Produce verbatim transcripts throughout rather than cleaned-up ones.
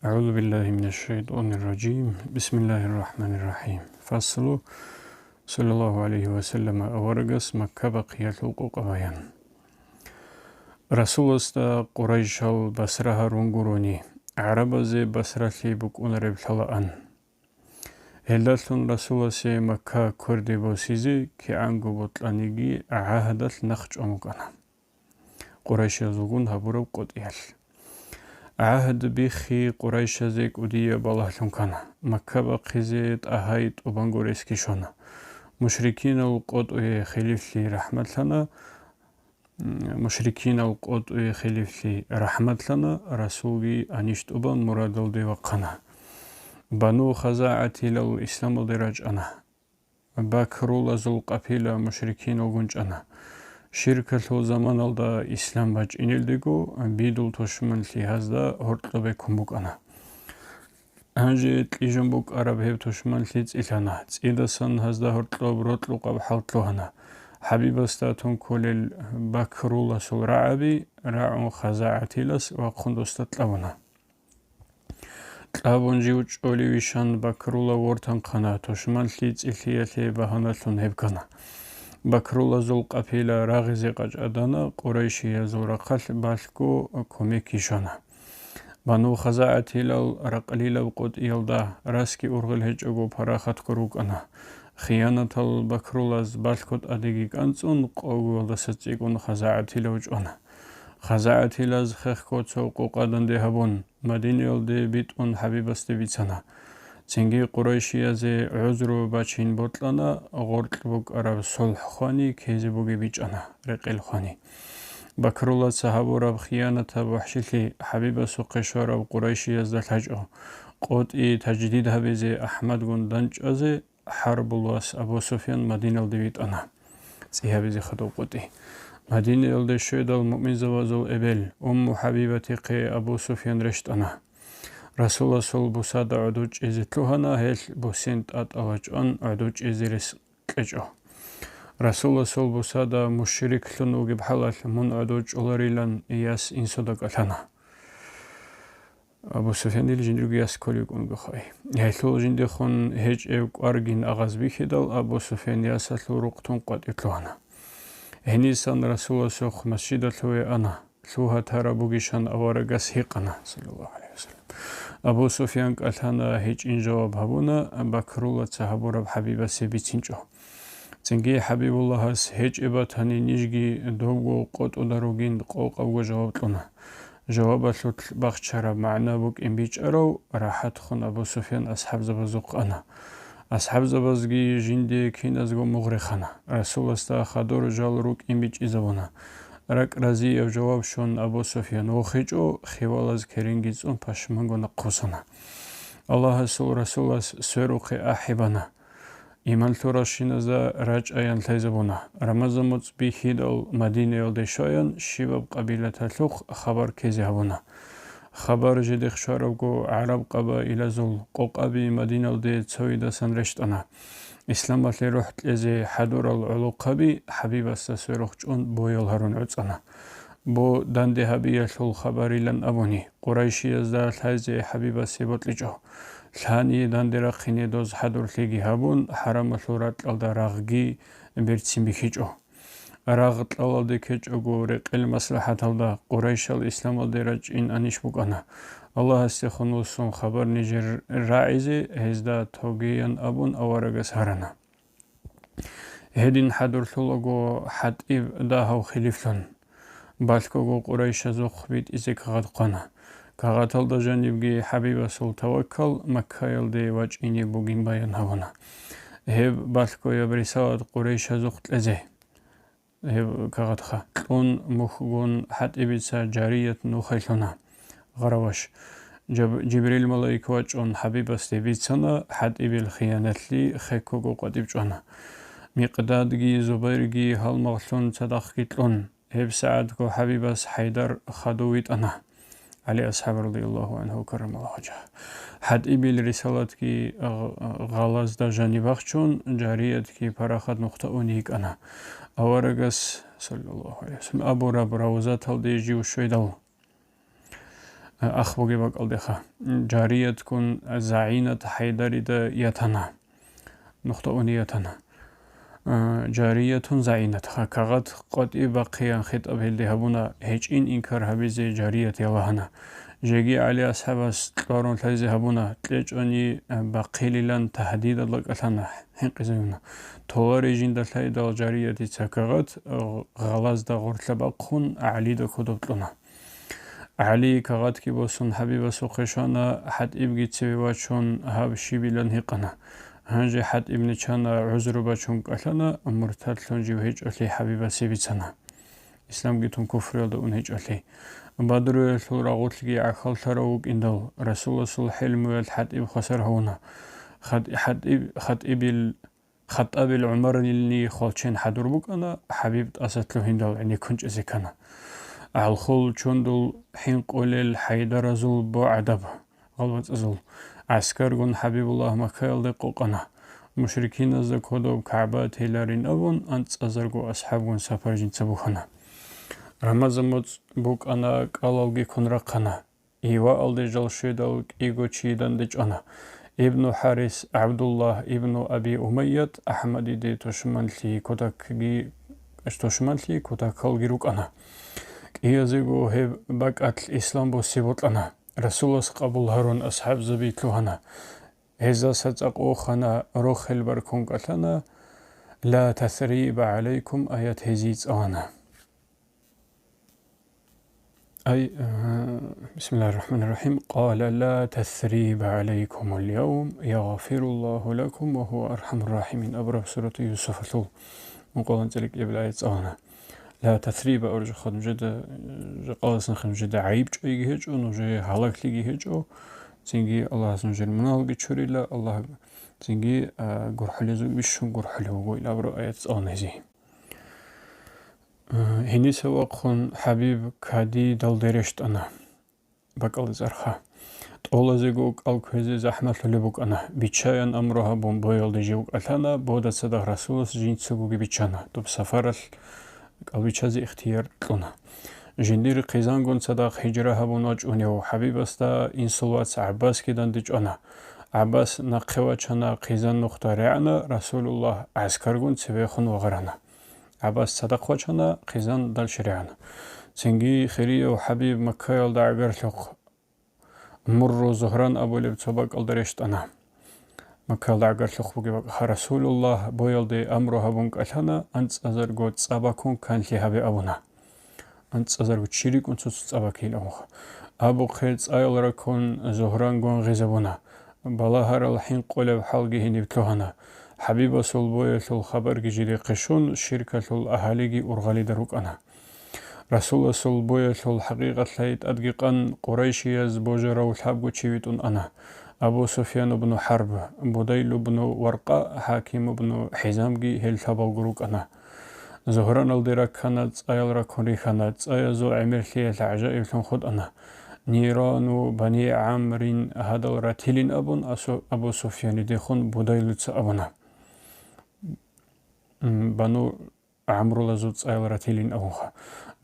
أعوذ بالله من الشيطان الرجيم. بسم الله الرحمن الرحيم. فصل. صلى الله عليه وسلم. Аварагас Макка бахъиялъул къокъа баян. Расуласда Къурайшал Басра гьарун гурони, гӀарабазе Басралъи букӀунареб лъалаан. Гьелдалъун Расуласе Макка кверде босизе кигӀанго бокьаниги гӀагьадалъ нахъ чӀван букӀана. Къурайшиязулгун гьабураб къотӀиялъ. ГӀагьд биххи, къурайшазе кӀудияб балагьлъун ккана. Макка бахъизе тӀагьай тӀубанго рес ккишона. Мушрикинал къотӀуе хилифлъи рахӀматлъана, м, мушрикинал къотӀуе хилифлъи рахӀматлъана, Расулги анищ тӀубан мурадалде вахъана. Бану ХазагӀатилал исламалде рачӀана. Бакрулазул къапила мушрикиналгун чӀана. Ширкалъул заманалда ислам бачӀинелдего, бидул тушманлъи гьазда гьоркьобе ккун букӀана. Гьанже кьижун букӀараб гьеб тушманлъи цӀилъана, цӀидасан гьазда гьоркьоб рокьукъаб хӀал лъугьана. ХӀабибасда тун кколел Бакруласул рагӀаби рагӀун ХазагӀатилас вахъун досда кьабуна. Кьабун жив чӀолевищан Бакрула вортанхъана, тушманлъи цӀилъиялъе багьаналъун гьеб ккана. Бакрулазул къапила рагъизе къачӀадана, къурайшиязул рахъалъ балъго кумек йищана. Бану ХазагӀатилал ракълилаб къотӀиялда расги ургъел гьечӀого парахатго рукӀана. Хиянатал Бакрулаз балъго тӀадеги кӀанцӀун, къогоялдаса цӀикӀкӀун ХазагӀатилав чӀвана. ХазагӀатилаз хехго цо къокъа данде гьабун, Мадинаялде битӀун ХӀабибасде бицана. Цинги къурайшиязе гӀузру бачин бокьана, гъоркь букӀараб сулхӀ хвани ккезе бугеб бичӀчӀана, рекъел хвани. Бакрулаца гьабураб хиянатаб вахӀшилъи ХӀабибасухъе щвараб къурайшиязда лъачӀо. КъотӀи таждид гьабизе АхӀмадгун данчӀвазе ХӀарбул вас Абу Суфьян Мадиналде витӀана. ЦӀи гьабизе хадуб къотӀи. Мадинаялде щведал муъминзабазул эбел, Умму ХӀабибатихъе Абу Суфьян рещтӀана. Расуласул бусада гӀодов чӀезе лъугьана, гьелъ бусен тӀатӀала чӀван гӀодов чӀезе рес кьечӀо. Расуласул бусада мушриклъун вугеб хӀалалъ мун гӀодов чӀоларилан яс инсуда кӀалъана. Абу Суфьянил жиндирго яс кколев вукӀун буго хай. Гьелъул жиндехун гьечӀев кӀваргин агъаз бихьидал, Абу Суфьян ясалъул рукъ тун къватӀив лъугьана. Гьенисан Расуласухъ масжидалъуве ана, лъугьа тараб бугищан аварагас гьикъана, саллаллагьу гӀалайгьи вассалам. Абу Суфьян кӀалъана, гьечӀин жаваб гьабуна, Бакрулаца гьабураб ХӀабибасе бицинчӀо. Цинги ХӀабибуллагьас гьечӀеб батани, нижги добго къотӀуда ругин къокъабго жаваб кьуна. Жавабалъулъ бахчараб магӀна букӀин бичӀчӀарав, рахӀатхун Абу Суфьян асхӀабзабазухъ ана. АсхӀабзабазги жинде киназго мугъ рехана. Расуласда хадур жал рукӀин бичӀчӀизабуна. РакӀ разияб жаваб щун Абу Суфьян вохичӀо, хивалаз керенги цӀун пашманго нахъвуссана. Аллагьасул Расулас сверухъе ахӀи бана. Иман лъуралщиназда рачӀаян лъазабуна. Рамазан муцӀ бихьидал Мадинаялде щваян, щибаб къабилаталъухъ хабар ккезе гьабуна. Хабар жидехъ щварабго гӀараб къабаилазул къокъаби Мадиналде цойидасан рещтӀана. Исламалъе рухӀ кьезе хӀадурал гӀолохъаби ХӀабибасда сверухъ чӀун боял гьарун гӀуцӀана. Бо данде гьабиялъул хабарилан абуни, къурайшиязда лъазе ХӀабибасе бокьичӀо. Лъани данде рахъине доз хӀадурлъиги гьабун, хӀарамалъул ракьалда рагъги берцин бихьичӀо. Рагъ кьалалде ккечӀого рекъел маслахӀаталда къурайшал исламалде рачӀин анищ букӀана. Аллагьасдехун вуссун хабар нижер рагӀизе, гьезда тогеян абун аварагас гьарана. Гьедин хӀадурлъулаго ХӀатӀиб дагьав хилифлъун, балъгого къурайшазухъ битӀизе кагъат хъвана. Кагъаталда жанибги ХӀабибасул таваккал Маккаялде вачӀине бугин баян гьабуна. Гьеб балъгояб рисалат къурайшазухъ кьезе. Гьеб кагъатха кьун мухьгун ХӀатӀибица жарият нухайлъуна. Гъараваш. Жаб-, Жибрил малаик вачӀун ХӀабибасде бицана, ХӀатӀибил хиянатлъи хеккого къватӀиб чӀвана. Микъдадги Зубайрги гьалмагълъун цадахъги кьун, гьебсагӀатго ХӀабибас ХӀайдар хадув витӀана. ГӀали асхӀаб радияллагьу гӀангьу каррамаллагьу ваджагьагь. ХӀатӀибил рисалатги гъ-, гъалазда жаниб бахчун, жариятги парахат нухда уни йикӀана. Аварагас, саллаллагьу гӀалайгьи вассалам, абураб равзаталде жив щведал, Ах бугеб бакӀалдеха, жариятгун ЗагӀинат ХӀайдарида ятана. Нухда уни ятана. А, жариятун ЗагӀинат. Ха, кагъат къватӀиб бахъеян хитӀаб гьелде гьабуна, гьечӀин инкар гьабизе жарият ялагьана. Жеги ГӀали асхӀабас кьварун лъазе гьабуна, кьечӀони, а, бахъилилан тагьдидалда кӀалъана, хӀинкъизаюна. Толаре жинда лъайдал жариятица кагъат, а, гъалазда гъорлъа бахъун ГӀалида кодоб кьуна. ГӀали кагъатги босун ХӀабибасухъе щвана, ХӀатӀибги цеве вачун гьаб щибилан гьикъана. Гьанже ХӀатӀиб нечана гӀузру бачун кӀалъана, муртадлъун жив гьечӀолъи ХӀабибасе бицана. Исламги тун куфруялда ун гьечӀолъи. Бадруялъул рагъулъги гӀахьаллъарав вукӀиндал, Расуласул хӀилмуялъ ХӀатӀиб хвасар гьавуна. ХӀат-, ХӀатӀиб-, ХӀатӀибил ХаттӀабил ГӀумарилни хвалчен хӀадур букӀана, ХӀабиб тӀаса лъугьиндал гӀенеккун чӀезе ккана. ГӀалхул чундул хӀинкъулел хӀайдаразул богӀадаб, гъалбацӀазул, гӀаскаргун ХӀабибуллагь Маккаялде къокъана. Мушрикиназда кодоб КагӀба теларин абун, анцӀазарго асхӀабгун сапар жинца бухьана. Рамазан моцӀ букӀана, кӀалалги ккун рахъана. Иваалде жал щведал кӀиго чи данде чӀвана. Ибну ХӀарис, ГӀабдуллагь ибну Аби Умайят, АхӀмадиде тушманлъи кутакги, тушманлъи кутакалги рукӀана. КӀиязего гьеб бакӀалъ ислам босе бокьана. Расулас къабул гьарун асхӀабзаби лъугьана. Гьезаса цӀакъ вохана, рохел баркун кӀалъана, «Ла тасриба гӀалайкум» аят гьезие цӀалана. Ай, э, бисмиллагьир рахӀманир рахӀим. Къала: «Ла тасриба гӀалайкумул явм, ягъфируллагьу лакум ва гьува архӀамур рахӀимин», абураб сурату Юсуфалъул ункъоялда анцӀила кӀиабилеб аят цӀалана. «Ла тасриба», абураб жо хадуб жеда, э, жакъаласан хадуб жеда гӀайиб чӀвайги гьечӀо, нужее гьалаглъиги гьечӀо, цинги Аллагьас нужер мунагьалги чурила, Аллагь цинги, а, гурхӀулезул бищун гурхӀулев вуго, ил абураб аят цӀалана гьезие. Гьениса вахъун ХӀабиб кадидалде рещтӀана, бакӀалде цӀарха. ТӀолазего кӀал кквезе захӀмалъулеб букӀана. Биччаян амру гьабун, боялде жив кӀалъана, бода цадахъ Расулас жинцагоги биччана, доб сапаралъ кӀал биччазе ихтияр кьуна. Жиндир хъизангун цадахъ гьижра гьабун вачӀунев ХӀабибасда инсул вац ГӀаббасги данде чӀвана. ГӀаббас нахъе вачана, хъизан нухда регӀана, Расулуллагь гӀаскаргун цевехун вагъарана. ГӀаббас цадахъ вачана, хъизан дальше регӀана. Цинги хирияв ХӀабиб Маккаялда гӀагарлъухъ Мурру Зугьран абулеб цо бакӀалда рещтӀана. Маккаялда гӀагарлъухъ бугеб бакӀ. Расулуллагь боялде амру гьабун кӀалъана, анцӀазарго цӀа бакун канлъи гьабе абуна. АнцӀазарго чи рикӀкӀун цо-цо цӀа бакейилан абунха. Абухъе цӀаял раккун Зугьран гвангъизабуна. Балагьарал хӀинкъулеб хӀалги гьениб лъугьана. ХӀабибасул боялъул хабарги жидехъе щун, ширкалъул агьалиги ургъалида рукӀана. Расуласул боялъул хӀакъикъат лъай тӀадги къан, Къурайшияз божарав лъабго чи витӀун ана: Абу Суфьян ибну ХӀарб, Будайл ибну Варкъа, ХӀаким ибну ХӀизамги гьел лъабалго рукӀана. Зугьраналде раккана, цӀаял раккун рихьана, цӀаязул гӀемерлъиялъ гӀажаиблъун хутӀана. Нирану Бани ГӀамрин гьадал ратилин абун, Асу-, Абу Суфьянидехун Будайлуца абуна. М, Бану ГӀамрулазул цӀаял ратилин абунха.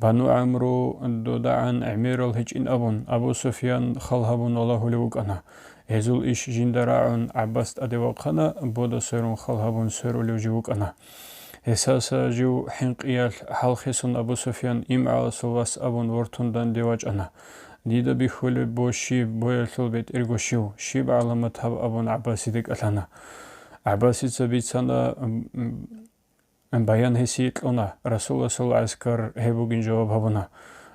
Бану ГӀамру додагӀан гӀемерал гьечӀин абун, Абу Суфьян хал гьабун валагьулев вукӀана. Гьезул иш жинда рагӀун, ГӀаббас тӀаде вахъана, бода сверун хал гьабун сверулев жив вукӀана. Гьесаса жив хӀинкъиялъ хӀалхисун Абу Суфьян имгӀаласул вас абун вортун данде вачӀана. Дида бихьулеб бо щиб, боялъул бетӀерго щив, щиб гӀаламат гьаб абун ГӀаббасиде кӀалъана. ГӀаббасица бицана, м, м, Баян гьесие кьуна, Расуласул гӀаскар гьеб бугин жаваб гьабуна.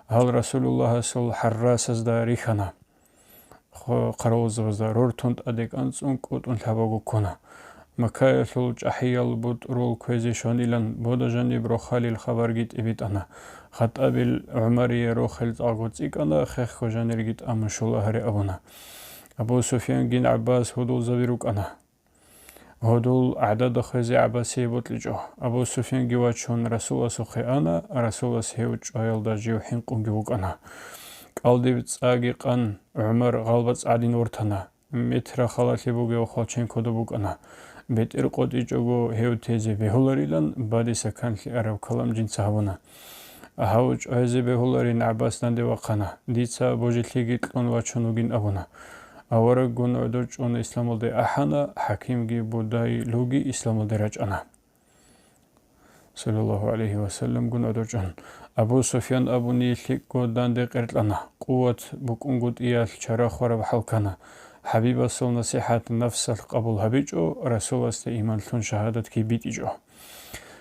Гьал Расулуллагьасул хӀаррасазда рихьана. Хо-, хъаравулзабазда рортун тӀаде кӀанцӀун кӀутӀун лъабаго ккуна. Маккаялъул чӀахӀиял бутӀрул кквезе щванилан бода жаниб рохалил хабарги тӀибитӀана. ХаттӀабил ГӀумарие рохел цӀакъго цӀикӀкӀана, хехго жанирги тӀамун щола гьаре абуна. Абу Суфьянгин ГӀаббас гьудулзаби рукӀана. Гьудул гӀадада хвезе ГӀаббасие бокьичӀо. Абу Суфьянги вачун Расуласухъе ана, Расулас гьев чӀваялда жив хӀинкъунги вукӀана. КӀалдиб цӀаги къан, ГӀумар гъалбацӀ гӀадин вортана. Митра халалъи бугев хвалчен кодоб букӀана. БетӀер къотӀичӀого гьев тезе бегьуларилан бадиса канлъи араб калам жинца гьабуна. Гьав чӀвазе бегьуларин ГӀаббас данде вахъана, дица божилъиги кьун вачун вугин абуна. Авараггун гӀодор чӀун исламалде ахӀана, хӀакимги Будайлуги исламалде рачӀана. Саллаллагьу гӀалайгьи ва салламгун гӀодор чӀун. Абу Суфьян абуни лъикӀго данде къеркьана, къуват букӀунгутӀиялъ чара хвараб хӀалкана. ХӀабибасул насихӀат нафсалъ къабул гьабичӀо, Расуласде иман лъун шагьадатги битӀичӀо.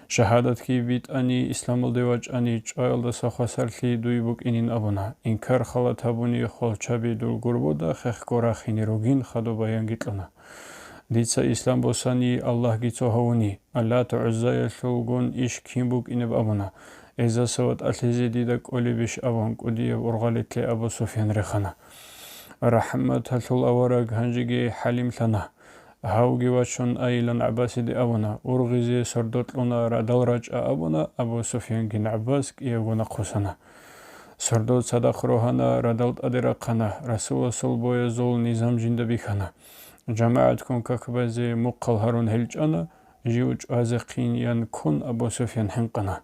Шагьадатги битӀани, исламалде вачӀани, чӀваялдаса хвасарлъи дуй букӀинин абуна. Инкар-халат гьабуни, хвалчаби дур гурбуда хехго рахине ругин хадуб баянги кьуна. Дица ислам босани, Аллагьги цо гьавуни, Лат-ГӀуззаялъулгун иш кин букӀинеб абуна. Эзаса ватӀалъизе дида кӀолебищ абун, кӀудияб ургъалилъе Абу Суфьян рехана. РахӀматалъул авараг гьанжеги хӀалимлъана. Гьавги вачун айилан ГӀаббасиде абуна, ургъизе сордо кьуна, радал рачӀа абуна, Абу Суфьянгин ГӀаббас кӀиявго нахъвуссана. Сордо цадахъ рогьана, радал тӀаде рахъана, Расуласул боязул низам жинда бихьана. ЖамагӀатккун как базе мухъал гьарун гьел чӀана, жив чӀвазе хъин ян ккун Абу Суфьян хӀинкъана.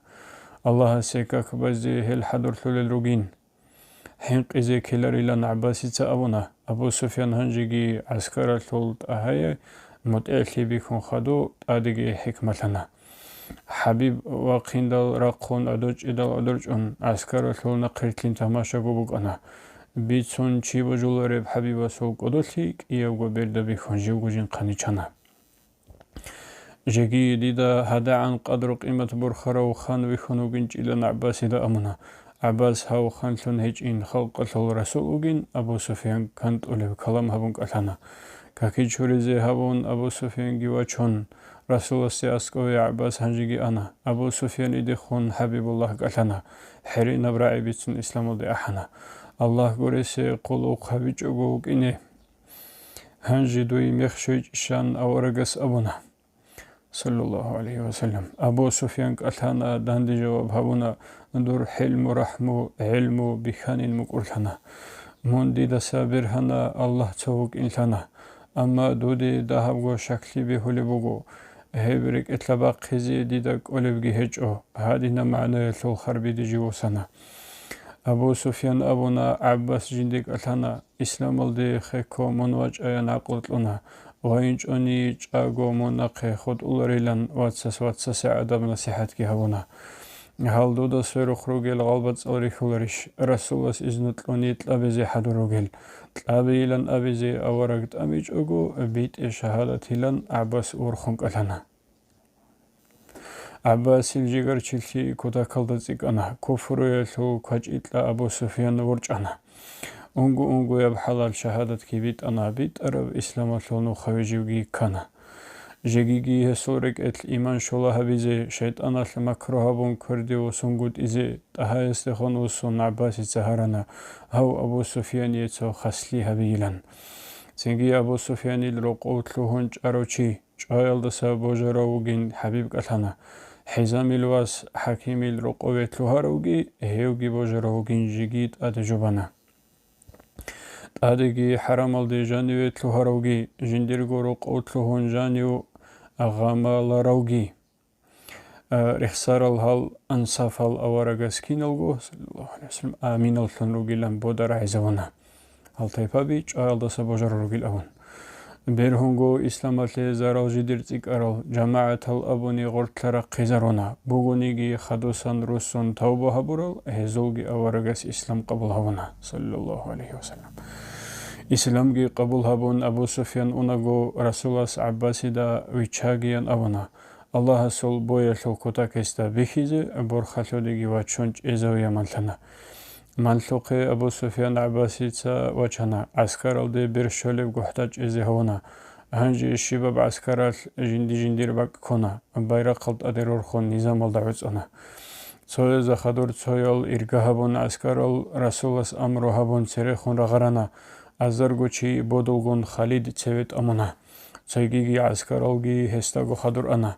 Аллагьасе как базе гьел хӀадурлъулел ругин. ХӀинкъизе ккеларилан ГӀаббасица абуна, Абу Суфьян гьанжеги гӀаскаралъул тӀагьае мутӀигӀлъи бихьун хадув тӀадеги хӀикмалъана. ХӀабиб вахъиндал рахъун гӀодочӀидал гӀодорчӀун гӀаскаралъул нахърилълъин тамашаго букӀана. Бицун чи божулареб ХӀабибасул кӀодолъи кӀиявго берда бихьун живго жинхъа ничана. Жеги дида гьадагӀан къадру-къимат борхарав хан вихьун вугинчӀилан ГӀаббасида амуна. ГӀаббас гьав ханлъун гьечӀин, халкъалъул расул вугин, Абу Суфьян кантӀулеб калам гьабун кӀалъана. Каки чуризе гьабун, Абу Суфьянги вачун, Расуласде аскӀове ГӀаббас гьанжеги ана. Абу Суфьянидехун ХӀабибуллагь кӀалъана. ХӀеренаб рагӀи бицун исламалде ахӀана. Аллагь гуресе къулухъ гьабичӀого вукӀине. Гьанже дуе мех щвечӀищан аварагас абуна, саллаллагьу гӀалайгьи ва саллам. Абу Суфьян кӀалъана, данде жаваб гьабуна, дур хӀилму-рахӀму, гӀелму бихьанин мукӀурлъана. Мун дидаса бергьана, Аллагь цо вукӀинлъана. Амма дуде дагьабго щаклъи бегьулеб буго. Гьеб рекӀелъа бахъизе дида кӀолебги гьечӀо, гьадинаб магӀнаялъул харбиде жив вуссана. Абу Суфьян абуна, ГӀаббас жинде кӀалъана, исламалде хехго мун вачӀаян гӀакълу кьуна, вайинчӀони чӀаго мун нахъе хутӀуларилан вацас вацасе адаб-насихӀатги гьабуна. Гьал дуда сверухъ ругел гъалбацӀал рихьуларищ, Расулас изну кьуни кьабизе хӀадур ругел? Кьабейилан абизе авараг тӀамичӀого, битӀе шагьадатилан ГӀаббас урхун кӀалъана. ГӀаббасил жигарчилъи кутакалда цӀикӀкӀана, куфруялъул квачӀикьа Абу Суфьян ворчӀана. Унго-унгояб хӀалал шагьадатги битӀана, битӀараб исламалъул нухави живги ккана. Жегиги гьесул рекӀелъ иман щола гьабизе, шайтӀаналъ макру гьабун кверде вуссунгутӀизе, тӀагьаясдехун вуссун ГӀаббасица гьарана, гьав Абу Суфьяне цо хаслъи гьабейилан. Цинги Абу Суфьянил рокъов лъугьун чӀарав чи, чӀваялдаса божарав вугин ХӀабиб кӀалъана. ХӀизамил вас ХӀакимил рокъове лъугьаравги, гьевги божарав вугин жеги тӀаде жубана. ТӀадеги хӀарамалде жаниве лъугьаравги, жиндирго рокъов лъугьун жанив гъамаларавги. А, рехсарал гьал ансафал аварагас киналго, саллаллагьу гӀалайгьи ва саллам, аминаллъун ругилан бода рагӀизавуна. Гьал тайпаби чӀваялдаса божарал ругил абун. Бергьунго исламалъе зарал жидер цӀикӀкӀарал жамагӀатал абуни гъорлъа рахъизаруна, бугониги хадусан руссун тавба гьабурал, гьезулги аварагас ислам къабул гьабуна, саллаллагьу гӀалайгьи ва саллам. Исламги къабул гьабун, Абу Суфьян унаго, Расулас ГӀаббасида виччагиян абуна. Аллагьасул боялъул кутакесда бихьизе борхалъудеги вачун чӀезавияманлъана. Манлъухъе Абу Суфьян ГӀаббасица вачана, гӀаскаралде бер щолеб гухӀда чӀезе гьавуна. Гьанже щибаб гӀаскаралъ жинди-жиндир бакӀ ккуна, байрахъал тӀаде рорхун низамалда гӀуцӀана. Цояз хадур цоял ирга гьабун, гӀаскарал Расулас амру гьабун церехун рагъарана, азарго чи бодулгун Халид цеве тӀамуна. Цогиги гӀаскаралги гьесдаго хадур ана.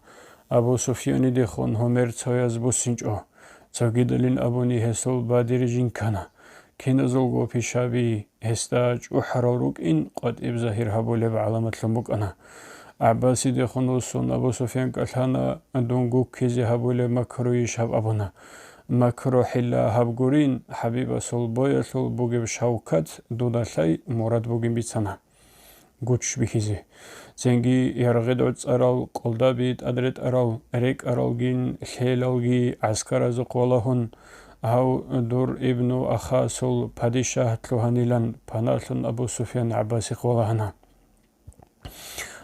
Абу Суфьянидехун гьумер цояз буссинчӀо. Цогидалин абуни гьесул бадири жинкана. Киназулго пишаби гьесда чӀухӀарал рукӀин къватӀиб загьир гьабулеб гӀаламатлъун букӀана. ГӀаббасидехун вуссун Абу Суфьян кӀалъана, дун гуккизе гьабулеб макруйищ гьаб абуна. макру-хӀилла гьаб гурин, ХӀабибасул боялъул бугеб шавкат дуда лъай мурад бугин бицана гуччи бихьизе. Цинги яргъидгӀуцӀарал, къолдаби тӀадретӀарал, рекӀаралгин лъелалги гӀаскаразухъ валагьун, гьав дур ибну Ахасул падишагь лъугьанилан паналъун Абу Суфьян ГӀаббасихъ валагьана.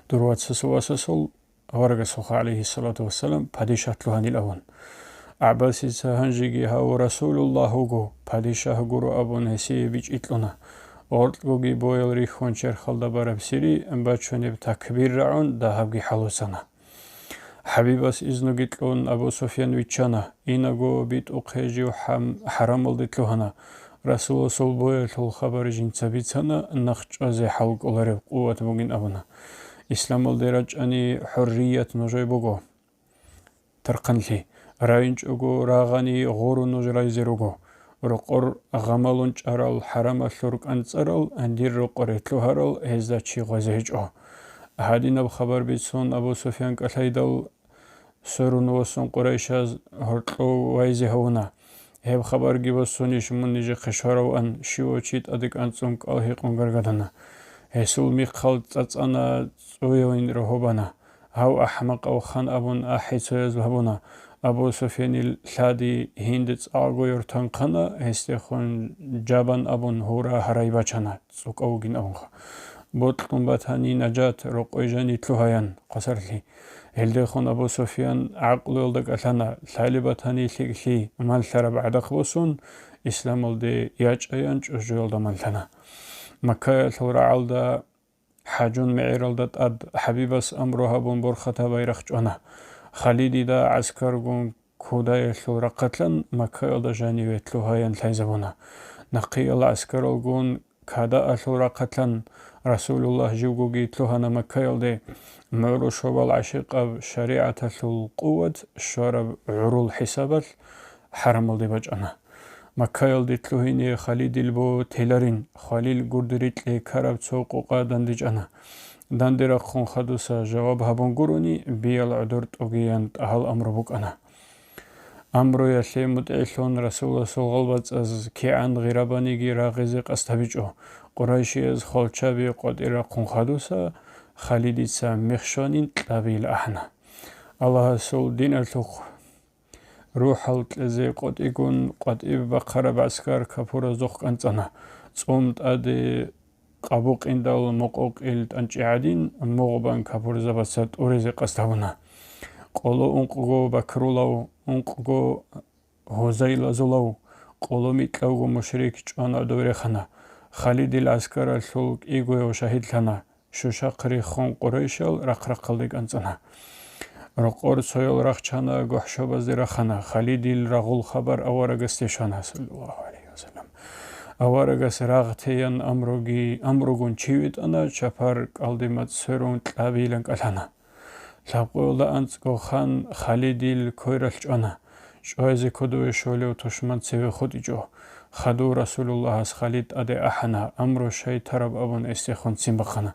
Дур вацасул васасул аварагасухъа, гӀалайгьиссалату вассалам, падишагь лъугьанил авун. ГӀаббасица гьанжеги гьав Расулуллагь вуго, падишагь гуро абун гьесие бичӀчӀи кьуна. Гъоркьгоги боял рихьун черхалда бараб сири бачунеб такбир рагӀун дагьабги хӀалуцана. ХӀабибас изнуги кьун Абу Суфьян виччана, инаго битӀухъе жив хӀам-, хӀарамалде лъугьана. Расуласул боялъул хабар жинца бицана, нахъ чӀвазе хӀал кӀолареб къуват бугин абуна. Исламалде рачӀани хӀуррият нужее буго. Тархъанлъи. РайинчӀого рагъани гъурун нуж райзе руго. Рокъор гъамалун чӀарал хӀарамалъур кӀанцӀарал, дир рокъоре лъугьарал гьезда чи гъвезе гьечӀо. Гьадинаб хабар бицун Абу Суфьян кӀалъайдал, сверун восун Къурайшаз гьоркьов вайзе гьавуна. Гьеб хабарги босунищ мун нижехъе щвараван, щивав чи тӀаде кӀанцӀун кӀал гьекъун гаргадана. Гьесул михъал цӀацӀана, цӀуявин рогьобана. Гьав ахӀмакъав хан абун ахӀи цояз гьабуна. Абу Суфьянил лъади гьинде цӀакъго йортан хъана, гьесдехун жабан абун гьура гьарай бачана, цӀукӀав вугин абунха. Бокьун батани нажат, рокъой жани лъугьаян, хъасарлъи. Гьелдехун Абу Суфьян гӀакълуялда кӀалъана, лъалеб батани лъикӀлъи малъараб гӀадахъ босун, исламалде ячӀаян чӀужуялда малъана. Маккаялъул рагӀалда ХӀажун мегӀералда тӀад ХӀабибас амру гьабун борхатаб байрахъ чӀвана. Халидида гӀаскаргун кудаялъул рахъалъан Маккаялда жаниве лъугьаян лъайзабуна. Нахъеял гӀаскаралгун кадаалъул рахъалъан Расулуллагь живгоги лъугьана Маккаялде. МугӀру шобал гӀашикъаб шаригӀаталъул къуват щвараб гӀурул хӀисабалъ хӀарамалде бачӀана. Маккаялде лъугьине Халидил бо теларин, Халил гурде рикье ккараб цо къокъа дандечӀана. Данде рахъун хадуса жаваб гьабун гурони, биял гӀодор тӀогеян тӀагьал амру букӀана. Амруялъе мутӀигӀлъун Расуласул гъалбацӀаз кигӀан гъирабаниги рагъизе къасд гьабичӀо. Къурайшияз хвалчаби къватӀир рахъун хадуса, Халидица мех щванин кьабил ахӀана. Аллагьасул диналъухъ рухӀал кьезе къотӀигун къватӀиб бахъараб гӀаскар капуразухъ кӀанцӀана. ЦӀом тӀаде къабукъиндал мукъукъил тӀанчӀи гӀадин, мугъ бан капурзабаца тӀуризе къасд гьабуна. Къоло ункъго бакрулав, ункъго гьузайлазулав, къоло микьавго мушрик чӀван гӀодов рехана. Халидил гӀаскаралъул кӀигояв шагьидлъана. Щущахъ рехун, къурайшал рахъ-рахъалде кӀанцӀана. Рокъор цоял рахчана, гохӀшобазде рахана. Халидил рагъул хабар аварагасде щвана, саллаллагьу гӀалайгьи ва саллам. Аварагас рагъ теян амруги, амругун чи витӀана, чапар кӀалдимацӀ сверун кьабилан кӀалъана. Лъабкъоялда анцӀго хан Халидил квералъ чӀвана. ЧӀвазе кодове щолев тушман цеве хутӀичӀо. Хадув Расулуллагьас Халид тӀаде ахӀана, амру щай тараб абун эсдехун ццин бахъана.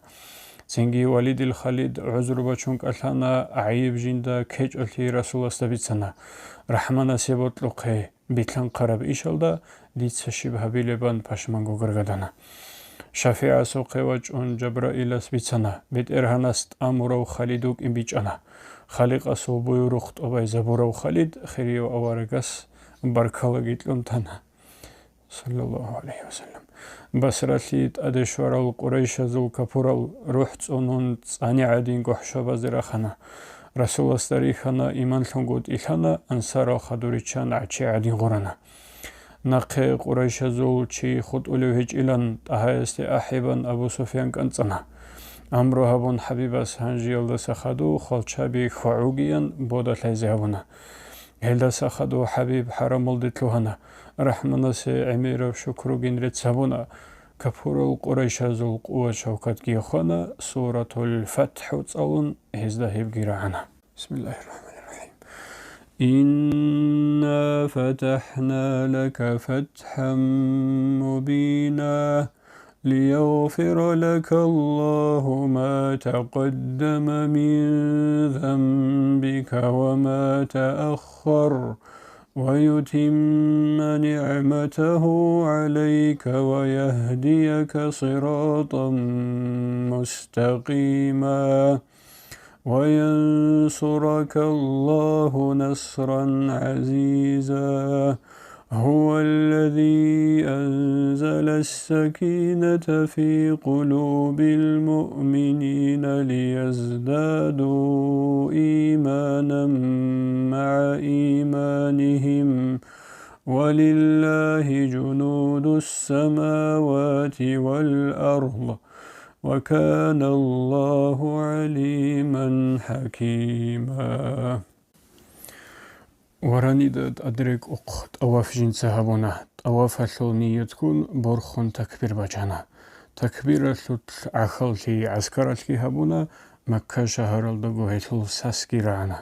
Цинги Валидил Халид гӀузру бачун кӀалъана, гӀайиб жинда кечӀолъи Расуласда бицана. РахӀманасе бокьухъе, билълъанхъараб ишалда дица щиб гьабилебан пашманго гаргадана. ШафигӀасухъе вачӀун Жабраилас бицана, БетӀергьанас тӀамурав Халид вукӀин бичӀчӀана. Халикъасул буюрухъ тӀубай забурав Халид хирияв аварагас баркалаги кьун тана, саллаллагьу гӀалайгьи ва саллам. Басралъи тӀаде щварал къурайшазул капурал рухӀ цӀунун цӀани гӀадин гохӀшабазе рахана. Расуласда рихьана, иманлъунгутӀи лъана, ансарал хадур риччан гӀачи гӀадин гъурана. Нахъе къурайшазул чи хутӀулев гьечӀилан, ТӀагьаясде ахӀи бан Абу Суфьян кӀанцӀана. Амру гьабун ХӀабибас гьанжеялдаса хадув хвалчаби хьвагӀугиян бода лъайзе гьабуна. Гьелдаса хадув ХӀабиб хӀарамалде лъугьана, РахӀманасе гӀемераб шукругин рецц гьабуна, капурал къурайшазул къуват-шавкатги хвана, Суратул ФатхӀу цӀалун, гьезда гьебги рагӀана. بسم الله الرحمن الرحيم. إنا فتحنا لك فتحا مبينا ليغفر لك الله ما تقدم من ذنبك وما تأخر ويتم نعمته عليك ويهديك صراطا مستقيما. وينصرك الله نصرا عزيزا. هو الذي أنزل السكينة في قلوب المؤمنين ليزدادوا إيمانا مع إيمانهم، ولله جنود السماوات والأرض، وكان الله عليما حكيما. Варанида тӀадрекӀухъ тӀаваф жинца гьабуна. ТӀавафалъул ниятгун борхун такбир бачана. Такбиралъулъ гӀахьаллъи гӀаскаралъги гьабуна, Макка шагьаралдаго гьелъул сасги рагӀана.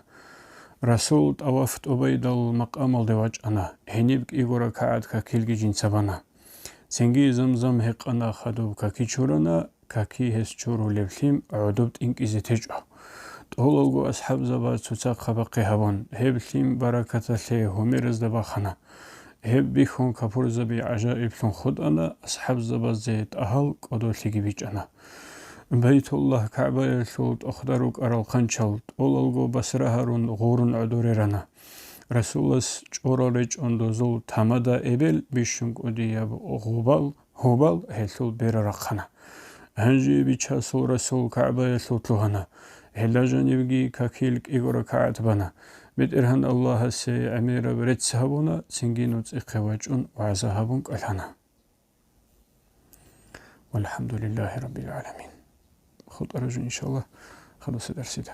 Расул тӀаваф тӀубайдал макъамалде вачӀана, гьениб кӀиго ракагӀат какилги жинца бана. Цинги Замзам гьекъана, хадуб каки чурана, каки гьес чурулеб лъим гӀодоб тӀинкӀизе течӀо. ТӀолалго асхӀабзаба цоцахъа бахъи гьабун, гьеб лъим баракаталъе гьумеразда бахана. Гьеб бихьун капурзаби гӀажаиблъун хутӀана, асхӀабзабазде тӀагьал кӀодолъиги бичӀчӀана. Байтуллагь КагӀбаялъул тӀохда рукӀарал хъанчал тӀолалго басра гьарун гъурун гӀодорерана. Расулас чӀорал речӀун дозул тамада эбел бищун кӀудияб гъубал, гьубал гьелъул бера рахъана. Гьанже Бичасул Расул КагӀбаялъул лъугьана. Гьелда жанибги какил кӀиго ракагӀат бана. БетӀергьан Аллагьасе гӀемераб рецц гьабуна, цинги нуцӀихъе вачӀун вагӀза гьабун кӀалъана. ВалхӀамдулиллагьи раббил гӀаламин. ХутӀараб жо, иншаллагь, хадуса дарсида.